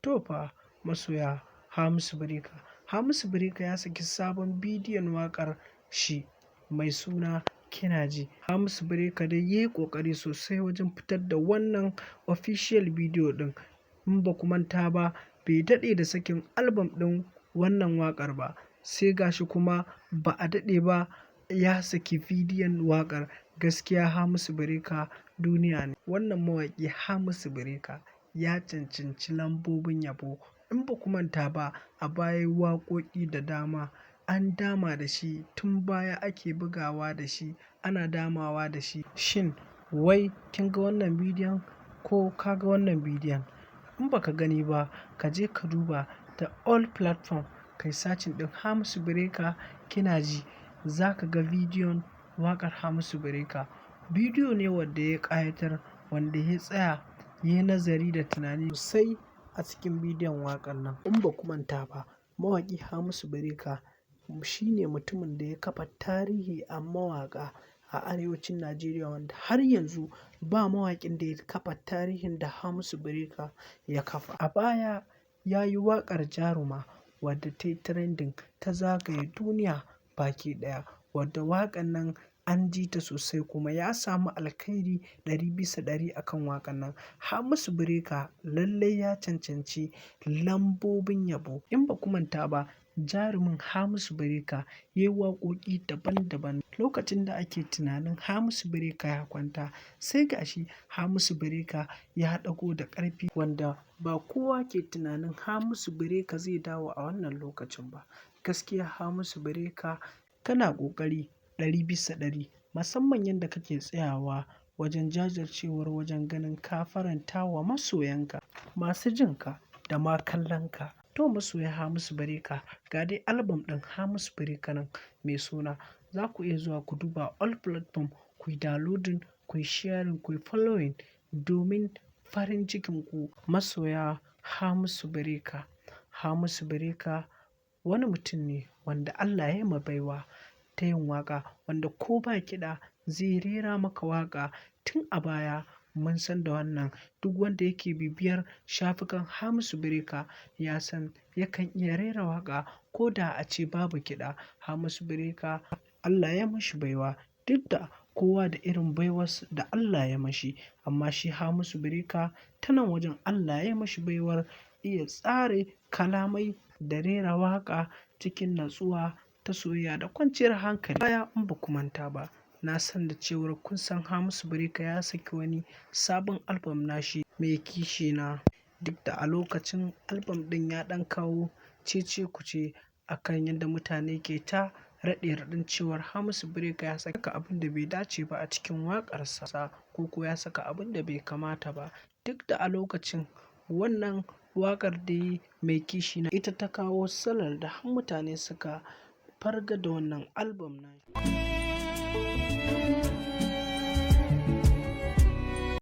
To fa masoya Hamisu Breaker. Hamisu Breaker ya saki sabon bidiyon waƙar shi mai suna Kina Ji. Hamisu Breaker dai ya yi ƙoƙari sosai wajen fitar da wannan official bidiyo ɗin. In ba ku manta ba, bai daɗe da sakin album ɗin wannan waƙar ba. Sai gashi kuma ba a daɗe ba ya saki bidiyon waƙar. Gaskiya Hamisu Breaker duniya ne. Wannan mawaƙi Hamisu Breaker ya cancanci lambobin yabo. In ba ku manta ba, a baya waƙoƙi da dama an dama da shi, tun baya ake bugawa da shi, ana damawa da shi. Shin wai kin ga wannan bidiyon ko ka ga wannan bidiyon? In ba ka gani ba, ka je ka duba ta all platform, kai searching ɗin Hamisu Breaker Kina Ji. Za ka ga bidiyon waƙar Hamisu Breaker. Bidiyo ne wanda ya ƙayatar, wanda ya tsaya, ya yi nazari da tunani sosai a cikin bidiyon waƙar nan. In ba ku manta ba, mawaƙi Hamisu Breaker shine mutumin da ya kafa tarihi a mawaƙa a arewacin Najeriya, wanda har yanzu ba mawaƙin da ya kafa tarihin da Hamisu Breaker ya kafa. A baya ya yi waƙar Jaruma wadda ta yi trending, ta zagaye duniya baki ɗaya, wadda waƙar nan an ji ta sosai kuma ya samu alkhairi 100% a kan waƙar nan. Hamisu Breaker lallai ya cancanci lambobin yabo. In ba ku manta ba, jarumin Hamisu Breaker ya yi waƙoƙi daban daban. Lokacin da ake tunanin Hamisu Breaker ya kwanta, sai gashi Hamisu Breaker ya ɗago da ƙarfi, wanda ba kowa ke tunanin Hamisu Breaker zai dawo a wannan lokacin ba. Gaskiya Hamisu Breaker kana ƙoƙari 100%, musamman yadda kake tsayawa wajen jajircewar wajen ganin ka faranta wa masoyanka, masu jin ka da ma kallon ka. To masoya Hamisu Breaker, ga dai album ɗin Hamisu Breaker nan mai suna. Za ku iya zuwa ku duba all platform, ku yi downloading, ku yi sharing, ku yi following domin farin cikin ku masoya Hamisu Breaker. Hamisu Breaker wani mutum ne wanda Allah ya yi ma baiwa ta yin waƙa, wanda ko ba kiɗa zai rera maka waƙa. Tun a baya mun san da wannan. Duk wanda yake bibiyar shafukan Hamisu Breaker ya san yakan iya rera waƙa ko da a ce babu kiɗa. Hamisu Breaker Allah ya mashi baiwa, duk da kowa da irin baiwas da Allah ya mashi. Amma shi Hamisu Breaker ta nan wajen Allah ya mashi baiwar iya tsare kalamai da rera waƙa cikin natsuwa ta soyayya da kwanciyar hankali. Baya in ba ku manta ba, na san da cewar kun san Hamisu Breaker ya saki wani sabon album nashi mai kishi na. Duk da a lokacin album ɗin ya ɗan kawo cece-kuce a kan yadda mutane ke ta raɗe-raɗin cewar Hamisu Breaker ya saka abin da bai dace ba a cikin waƙarsa, ko ya saka abin da bai kamata ba. Duk da a lokacin wannan waƙar da yi mai kishi na ita ta kawo salar da har mutane suka farga da wannan album nashi.